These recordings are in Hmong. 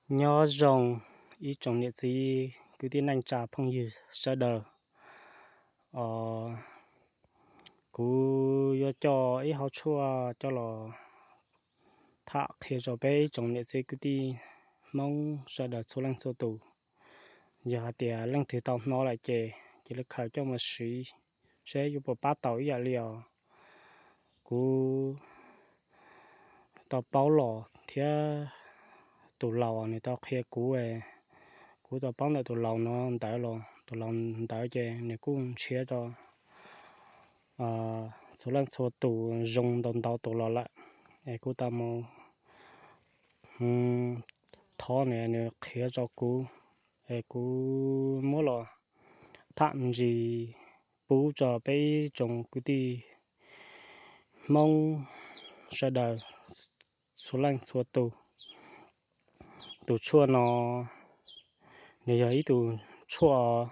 Nyob zoo ib tsoom niam txiv kwv tij neej tsa phooj ywg sawv daws. Os, kuv yuav coj ib hauv tshuaj coj los tham qhia rau peb ib tsoom niam txiv kwv tij Hmoob sawv daws txhua leej txhua tus. Yog hais tias leej twg tau hnov lawm ces cia li khaws coj mus siv seb yuav puas pab tau ib yam li os kuv tau paub los thiab tus laus nws tau qhia kuv. Kuv tau paub ntawm tus laus no ntawd los tus laus ntawd ces nws kuj nrhiav rau txhua leej txhua tus zoo ntau ntau tus los lawm, es kuv tau mus thov nws, nws qhia rau kuv, es kuv muab los tham ntsis pub rau peb ib tsoom kwv tij Hmoob sawv daws txhua leej txhua tus. Tus tshuaj no nws yog ib tus tshuaj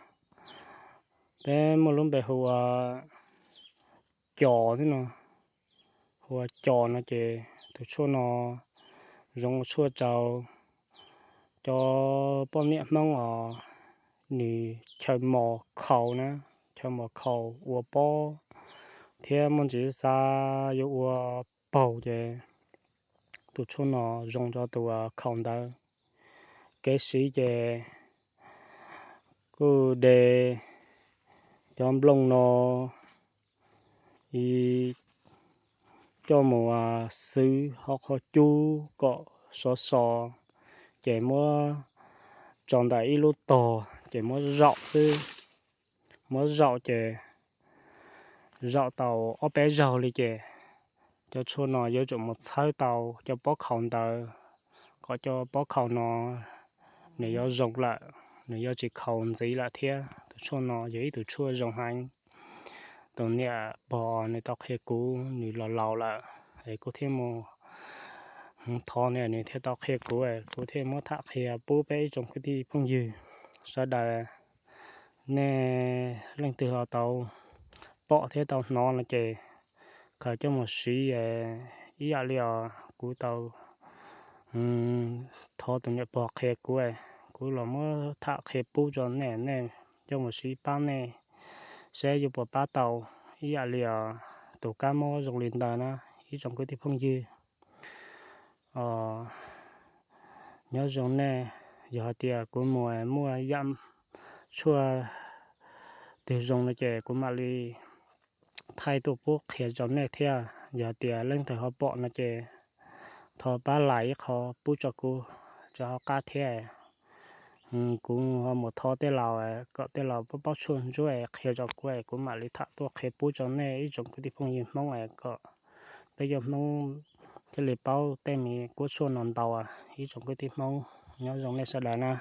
peb muaj lub npe hu ua cos no, hu ua cos no ces tus tshuaj no zoo ua tshuaj rau cov poj niam Hmoob os, nws chaw mos khaus na, chaw mos khaus ua pob thiab muaj ntsis xav yuav ua paug ces tus tshuaj no zoo rau tus khaus ntawd. Kev siv ces kuj de cov nplooj no coj mus xwb hauv qhov cub kom sov so, ces muab tso ntawm ib lub tog ces muab zaum xwb. Muab zaum ces zaum tau ob peb zaug li ces cov tshuaj no yuav tsum mus txhawb tau cov pob khaus ntawd kom cov pob khaus no nws yuav zoo lawm, nws yuav tsis khaus ntxiv lawm thiab. Tus tshuaj no yog ib tug tshuaj zoo heev. Tus niam pog nws tau qhia kuv nws los laus lawm, es kuv thiaj mus thov nws, nws thiaj tau qhia kuv, kuv thiaj muab tham qhia pub peb ib tsoom kwv tij phooj ywg sawv daws. Nej leej twg ho tau pom thiab tau hnov no ces khaws coj mus siv ib yam li os kuv tau thov tus niam pog qhia kuv, kuv los muab tham qhia pub rau nej, nej coj mus siv pab nej seb yuav puas pab tau ib yam li os tus kab mob zoo li ntawd na ib tsoom kwv tij phooj ywg. Nyob zoo nej, yog hais tias kuv mus muaj yam tshuaj twg zoo no ces kuv mam li thaij tuaj pub qhia rau nej thiab. Yog hais tias leej twg ho pom no ces thov pab like ib qho pub rau kuv rau hauv qab thiab. Kuv ho mus thov tej laus kom tej laus paub paub tshuaj ntsuab qhia rau kuv, kuv mam li tham tuaj qhia pub rau nej ib tsoom kwv tij phooj ywg Hmoob kom peb cov Hmoob thiaj li paub tej me kuab tshuaj no ntau. Ib tsoom kwv tij Hmoob, nyob zoo nej sawv daws na.